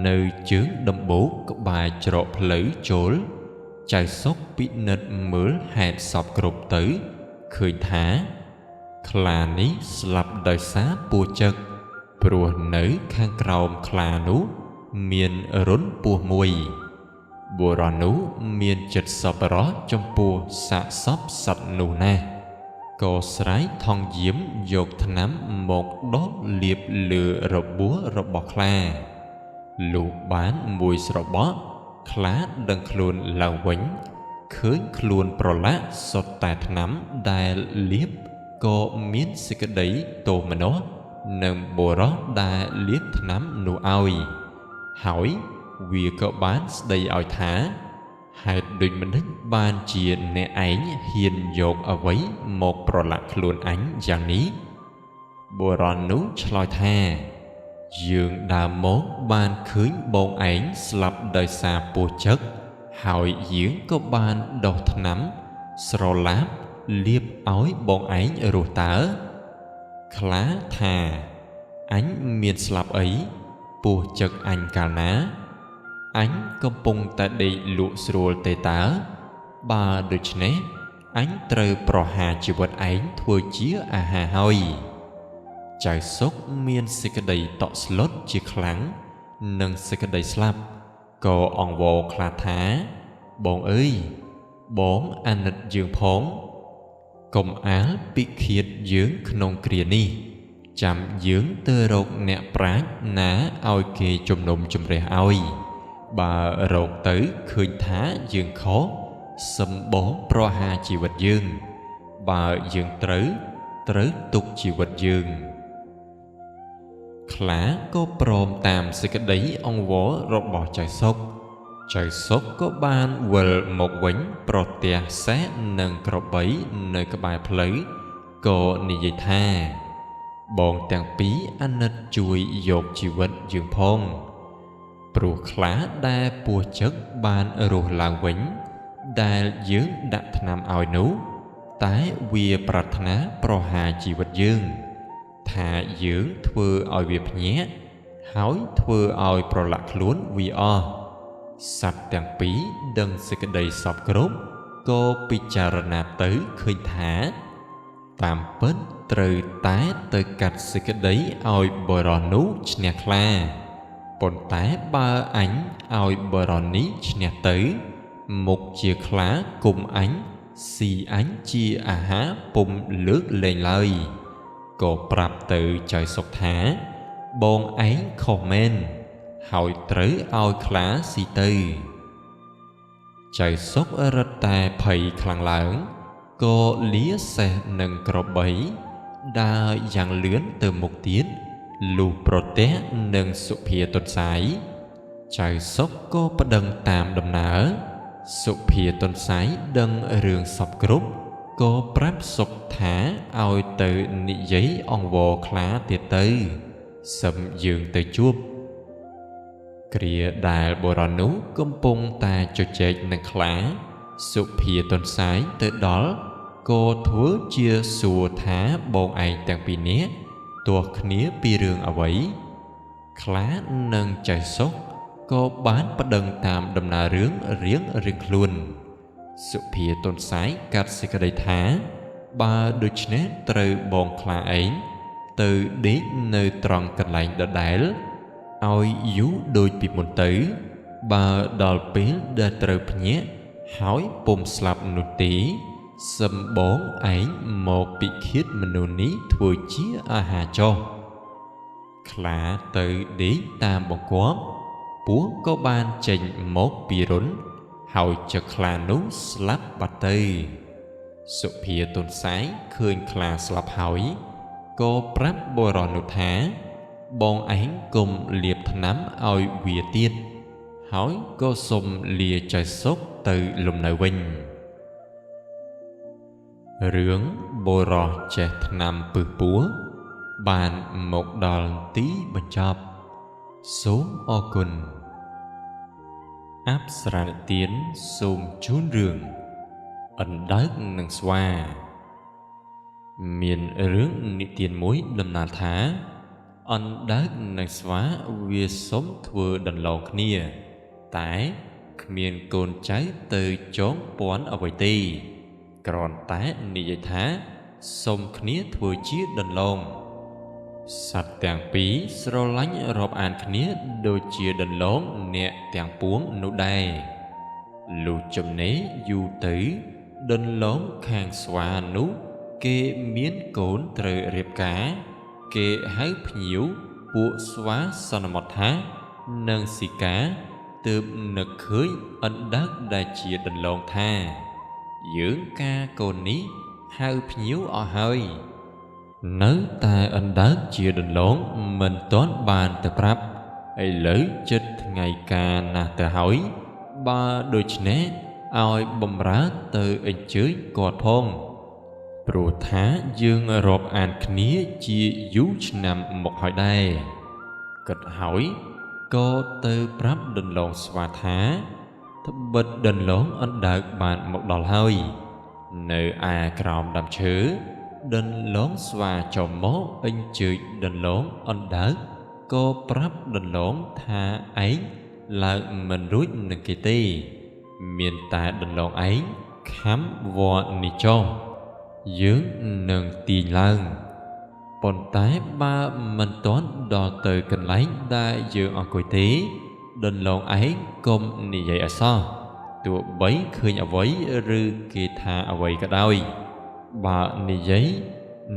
នៅជើងដំបូកក្បែរច្រកផ្លូវចូលចៅសុកពិនិត្យមើលហេតុសពគ្រប់ទៅឃើញថាខ្លានេះស្លាប់ដោយសារពស់ចឹកព្រោះនៅខាងក្រោមខ្លានោះមានរន្ធពស់មួយបុរសនោះមានចិត្តសប្បុរសចំពោះសាកសពសត្វនោះណាស់ក៏ស្រែកថងយាមយកថ្នាំមកដុសលាបលើរបួសរបស់ខ្លាលុះបានមួយស្របក់ខ្លាដឹងខ្លួនឡើងវិញឃើញខ្លួនប្រឡាក់សុទ្ធតែថ្នាំដែលលាបក៏មានសេចក្តីទោមនស្សនិងបុរសដែលលាបថ្នាំនោះឲ្យហើយវាក៏បានស្ដីឲ្យថាហេតុដូចម្តេចបានជាអ្នកឯងហ៊ានយកអ្វីមកប្រឡាក់ខ្លួនអញយ៉ាងនេះបុរសនោះឆ្លើយថាយើងដើមមកបានឃើញបងឯងស្លាប់ដោយសារពស់ចឹកហើយយើងក៏បានដុសថ្នាំស្រឡាបលាបឲ្យបងឯងរស់តើខ្លាថាអញមានស្លាប់អីពស់ចឹកអញកាលណាអញកំពុងតែដេកលក់ស្រួលទេតើបើដូច្នេះអញត្រូវប្រហារជីវិតឯងធ្វើជាអាហារហើយចៅសុកមានសេចក្តីតក់ស្លុតជាខ្លាំងនិងសេចក្តីស្លាប់ក៏អង្វរខ្លាថាបងអើយបងអាណិតយើងផងកុំអាលពិឃាតយើងក្នុងគ្រានេះចាំយើងទៅរកអ្នកប្រាជ្ញណាឲ្យគេជំនុំជម្រះឲ្យបើរកទៅឃើញថាយើងខុសសំបងប្រហារជីវិតយើងបើយើងត្រូវទុកជីវិតយើងខ្លាក៏ព្រមតាមសេចក្តីអង្វររបស់ចៅសុកចៅសុកក៏បានវិលមកវិញប្រទះសេះនិងក្របីនៅក្បែរផ្លូវក៏និយាយថាបងទាំងពីរអាណិតជួយយកជីវិតយើងផងព្រោះខ្លាដែលពស់ចឹកបានរស់ឡើងវិញដែលយើងដាក់ថ្នាំឲ្យនោះតែវាប្រាថ្នាប្រហារជីវិតយើងថាយើងធ្វើឲ្យវាភ្ញាក់ហើយធ្វើឲ្យប្រឡាក់ខ្លួនវាអស់សត្វទាំងពីរដឹងសេចក្តីសពគ្រប់ក៏ពិចារណាទៅឃើញថាតាមពិតត្រូវតែទៅកាត់សេចក្តីឲ្យបុរសនោះឈ្នះខ្លាប៉ុន្តែបើអញឲ្យបុរសនេះឈ្នះទៅមុខជាខ្លាគុំអញស៊ីអញជាអាហារពុំលើកលែងឡើយក៏ប្រាប់ទៅចៅសុកថាបងឯងខុសមែនហើយត្រូវឲ្យខ្លាស៊ីទៅចៅសុករត់តែភ័យខ្លាំងឡើង ក៏លាសេះនិងក្របីដើរយ៉ាងលឿនទៅមុខទៀតលុះប្រទះនឹងសុភាទន្សាយចៅសុកក៏ប្តឹងតាមដំណើរសុភាទន្សាយដឹងរឿងសពគ្រប់ក៏ប្រាប់សុកថាឲ្យទៅនិយាយអង្វរខ្លាទៀតទៅសឹមយើងទៅជួបគ្រាដែលបុរសនោះកំពុងតែជជែកនឹងខ្លាសុភាទន្សាយទៅដល់ក៏ធ្វើជាសួរថាបងឯងទាំងពីរនាក់ទាស់គ្នាពីរឿងអ្វីខ្លានិងចៅសុកក៏បានប្តឹងតាមដំណើររឿងរៀងៗខ្លួនសុភាទន្សាយកាត់សេចក្តីថាបើដូច្នេះត្រូវបងខ្លាឯងទៅដេកនៅត្រង់កន្លែងដដែលឲ្យយូរដូចពីមុនទៅបើដល់ពេលដែលត្រូវភ្ញាក់ហើយពុំស្លាប់នោះទេសឹមបងឯងមកពិឃាតមនុស្សនេះធ្វើជាអាហារចុះខ្លាទៅដេកតាមបង្គាប់ពស់ក៏បានចេញមកពីរុនហើយចឹកខ្លានោះស្លាប់បាត់ទៅសុភាទន្សាយឃើញខ្លាស្លាប់ហើយក៏ប្រាប់បុរសនោះថាបងឯងកុំលាបថ្នាំឲ្យវាទៀតហើយក៏សុំលាចៅសុកទៅលំនៅវិញរឿងបុរសចេះថ្នាំពឹសពួរបានមកដល់ទីបញ្ចប់សូមអរគុណអប្សរានិទានសូមជូនរឿងអណ្ដើកនិងស្វាមានរឿងនិទានមួយដំណាលថាអណ្ដើកនិងស្វាវាសុំធ្វើដន្លងគ្នាតែគ្មានកូនចៅទៅចងពន្ធអ្វីទេគ្រាន់តែនិយាយថាសុំគ្នាធ្វើជាដន្លងសត្វទាំងពីរស្រឡាញ់រាប់អានគ្នាដូចជាដន្លងអ្នកទាំងពួងនោះដែរលុះចំណេរយូរទៅដន្លងខាងស្វានោះគេមានកូនត្រូវរៀបការគេហៅភ្ញៀវពួកស្វាសន្មតថានិងស៊ីកាទើបនឹកឃើញអណ្ដើកដែលជាដន្លងថាយើងការកូននេះហៅភ្ញៀវអស់ហើយនៅតែអណ្ដើកជាដន្លងមិនទាន់បានទៅប្រាប់ឥឡូវចិត្តថ្ងៃការណាស់ទៅហើយបើដូច្នេះឲ្យបំរើទៅអញ្ជើញគាត់ផងព្រោះថាយើងរាប់អានគ្នាជាយូរឆ្នាំមកហើយដែរគិតហើយក៏ទៅប្រាប់ដន្លងស្វាថាត្បិតដន្លងអណ្ដើកបានមកដល់ហើយនៅឯក្រោមដើមឈើដន្លងស្វាចូលមកអញ្ជើញដន្លងអណ្ដើកក៏ប្រាប់ដន្លងថាឯងឡើងមិនរួចនឹងគេទេមានតែដន្លងឯងខំវត្តនេះចុះយើងនឹងទាញឡើងប៉ុន្តែបើមិនទាន់ដល់ទៅកន្លែងដែលយើងអង្គុយទេដន្លងឯងកុំនិយាយឲ្យសោះទោះបីឃើញអ្វីឬគេថាអ្វីក៏ដោយបើនិយាយ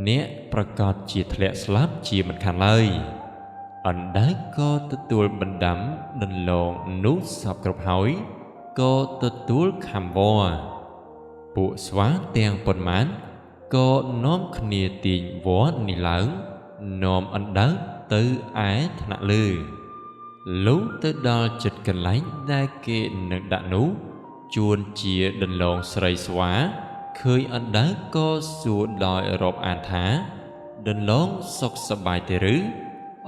អ្នកប្រកាសជាធ្លាក់ស្លាប់ជាមិនខានឡើយអណ្ដើកក៏ទទួលបណ្ដាំដន្លងនោះសពគ្រប់ហើយក៏ទទួលខំវរពួកស្វាទាំងប៉ុន្មានក៏នាំគ្នាទាញវរនេះឡើងនាំអណ្ដើកទៅឯថ្នាក់លើលុះទៅដល់ចិត្តកន្លែងដែលគេនឹងដាក់នោះជួនជាដន្លងស្រីស្វាឃើញអណ្ដើកក៏សួរដោយរាប់អានថាដន្លងសុខសប្បាយទេឬ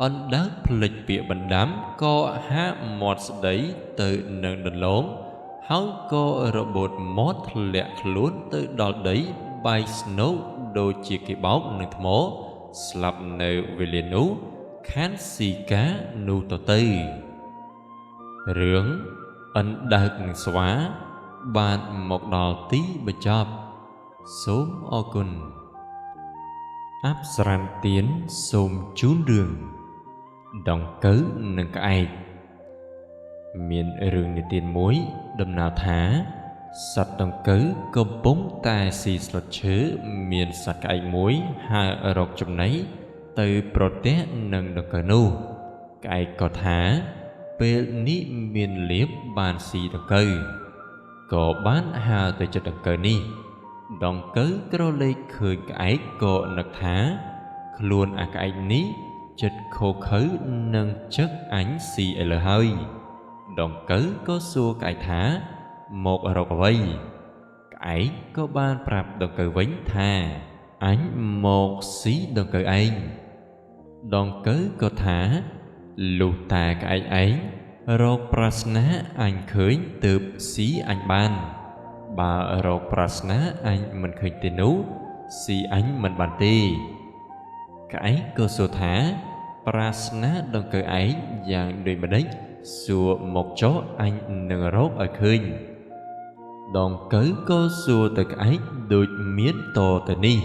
អណ្ដើកភ្លេចពាក្យបណ្ដាំក៏ហាមាត់ស្ដីទៅនឹងដន្លងហើយក៏របូតមាត់ធ្លាក់ខ្លួនទៅដល់ដីបែកស្នូកដូចជាគេបោកនឹងថ្មស្លាប់នៅវេលានោះខានស៊ីកានោះទៅរឿងអណ្ដើកនិងស្វាបានមកដល់ទីបញ្ចប់សូមអរគុណអប្សរានិទានសូមជូនរឿងដង្កូវនិងក្អែកមានរឿងនិទានមួយដំណាលថាសត្វដង្កូវកំពុងតែស៊ីស្លឹកឈើមានសត្វក្អែកមួយហើររកចំណីទៅប្រទះនឹងដង្កូវនោះក្អែកក៏ថាពេលនេះមានលៀបបានស៊ីដង្កូវក៏បានហើរទៅចិត្តដង្កូវនេះ ដង្កូវក្រឡេកឃើញក្អែកក៏នឹកថាខ្លួនអាក្អែកនេះចិត្តឃោរឃៅនឹងចឹកអញស៊ីឥឡូវហើយដង្កូវក៏សួរក្អែកថាមករកអ្វីក្អែកក៏បានប្រាប់ដង្កូវវិញថាអញមកស៊ីដង្កូវឯងដង្កូវក៏ថាលុះតែក្អែកឯងរកប្រាស្នាអញឃើញទើបស៊ីអញបានបើរកប្រាស្នាអញមិនឃើញទេនោះស៊ីអញមិនបានទេក្អែកក៏សួរថាប្រាស្នាដង្កូវឯងយ៉ាងដូចម្ដេចសួរមកចុះអញនឹងរកឲ្យឃើញដង្កូវក៏សួរទៅក្អែកដូចមានតទៅនេះ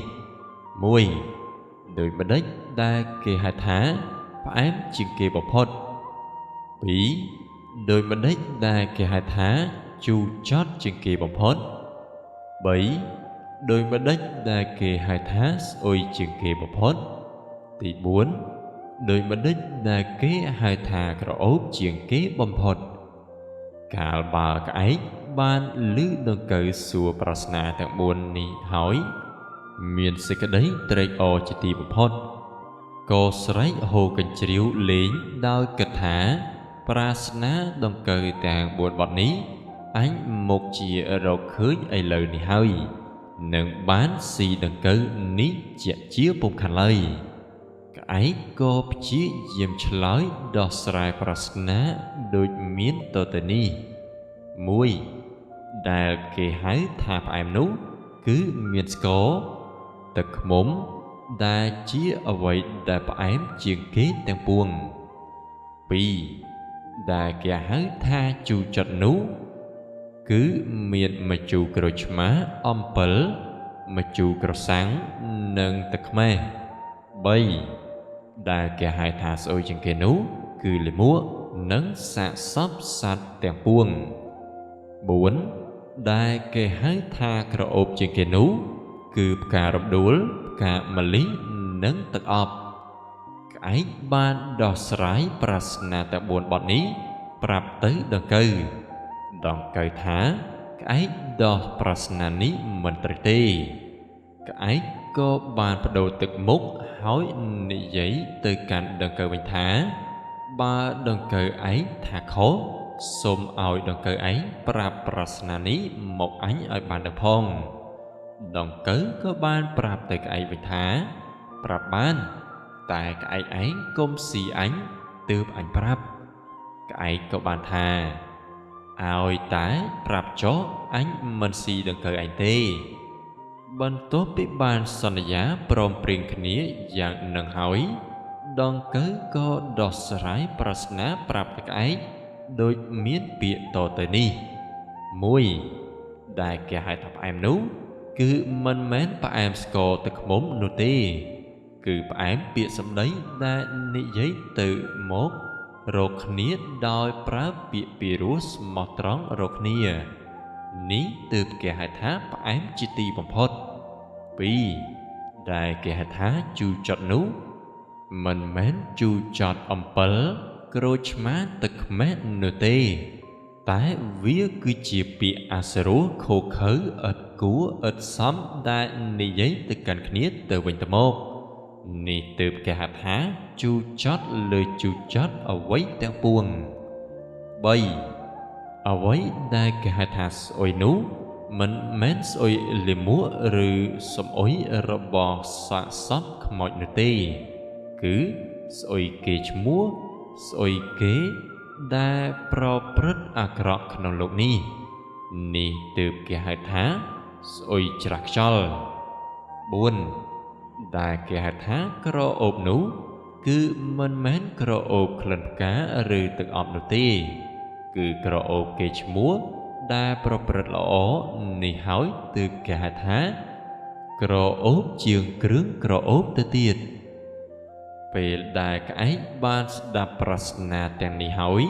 1ដូចម្ដេចដែលគេហៅថាផ្អែមជាងគេបំផុត2ដូចម្ដេចដែលគេហៅថាជូរចត់ជាងគេបំផុត3ដូចម្ដេចដែលគេហៅថាស្អុយជាងគេបំផុតទី4ដូចម្ដេចដែលគេហៅថាក្រអូបជាងគេបំផុតកាលបើក្អែកបានឮដង្កូវសួរប្រស្នាទាំង4នេះហើយមានសេចក្តីត្រេកអរជាទីបំផុតក៏ស្រែកហូរកញ្ជ្រៀវលេងដោយគិតថាប្រាស្នាដង្កូវទាំង4បទនេះអញមកជារកឃើញឥឡូវនេះហើយនឹងបានស៊ីដង្កូវនេះជាពុំខានឡើយក្អែកក៏ព្យាយាមឆ្លើយដោះស្រាយប្រស្នាដូចមានតទៅនេះ1ដែលគេហៅថាផ្អែមនោះគឺមានស្ករទឹកឃ្មុំដែលជាអ្វីដែលផ្អែមជាងគេទាំងពួង2ដែលគេហៅថាជូរចត់នោះគឺមានម្ជូរក្រូចឆ្មាអំពិលម្ជូរក្រសាំងនិងទឹកខ្មេះ3ដែលគេហៅថាស្អុយជាងគេនោះគឺលាមកនិងសាកសពសត្វទាំងពួង4ដែលគេហៅថាក្រអូបជាងគេនោះគឺផ្ការំដួលផ្កាម្លិះនិងទឹកអប់ក្អែកបានដោះស្រាយប្រស្នាទាំង4បទនេះប្រាប់ទៅដង្កូវដង្កូវថាក្អែកដោះប្រស្នានេះមិនត្រូវទេក្អែកក៏បានបដូរទឹកមុខហើយនិយាយទៅកាន់ដង្កូវវិញថាបើដង្កូវឯងថាខុសសូមឲ្យដង្កូវឯងប្រាប់ប្រស្នានេះមកអញឲ្យបានដឹងផងដង្កូវក៏បានប្រាប់ទៅក្អែកវិញថាប្រាប់បានតែក្អែកឯងកុំស៊ីអញទើបអញប្រាប់ក្អែកក៏បានថាឲ្យតែប្រាប់ចុះអញមិនស៊ីដង្កូវឯងទេបន្ទាប់ពីបានសន្យាព្រមព្រៀងគ្នាយ៉ាងនឹងហើយដង្កូវក៏ដោះស្រាយប្រស្នាប្រាប់ទៅក្អែកដូចមានពាក្យតទៅនេះ1ដែលគេហៅថាផ្អែមនោះគឺមិនមែនផ្អែមស្ករទឹកឃ្មុំនោះទេគឺផ្អែមពាក្យសម្ដីដែលនិយាយទៅមករកគ្នាដោយប្រើពាក្យពីរោះស្មោះត្រង់រកគ្នានេះទើបគេហៅថាផ្អែមជាទីបំផុត2ដែលគេហៅថាជូរចត់នោះមិនមែនជូរចត់អំពិលក្រូចឆ្មាទឹកខ្មេះនោះទេតែវាគឺជាពាក្យអសុរោះឃោរឃៅឥតគួរឥតសមដែលនិយាយទៅកាន់គ្នាទៅវិញទៅមកនេះទើបគេហៅថាជូរចត់លើជូរចត់អ្វីទាំងពួង3អ្វីដែលគេហៅថាស្អុយនោះមិនមែនស្អុយលាមកឬសំអុយរបស់សាកសពខ្មោចនោះទេគឺស្អុយគេឈ្មោះស្អុយគេដែលប្រព្រឹត្តអាក្រក់ក្នុងលោកនេះនេះទើបគេហៅថាស្អុយច្រាស់ខ្យល់4ដែលគេហៅថាក្រអូបនោះគឺមិនមែនក្រអូបក្លិនផ្កាឬទឹកអប់នោះទេគឺក្រអូបគេឈ្មោះដែលប្រព្រឹត្តល្អនេះហើយទើបគេហៅថាក្រអូបជាងគ្រឿងក្រអូបទៅទៀតពេលដែលក្អែកបានស្ដាប់ប្រស្នាទាំងនេះហើយ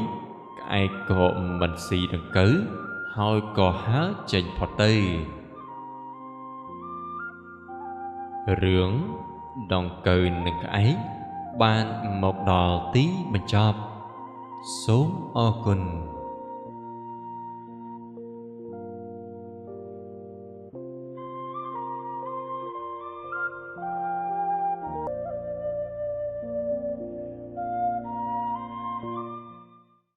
ក្អែកក៏មិនស៊ីដង្កូវហើយក៏ហើរចេញផុតទៅរឿងដង្កូវនិងក្អែកបានមកដល់ទីបញ្ចប់សូមអរគុណ។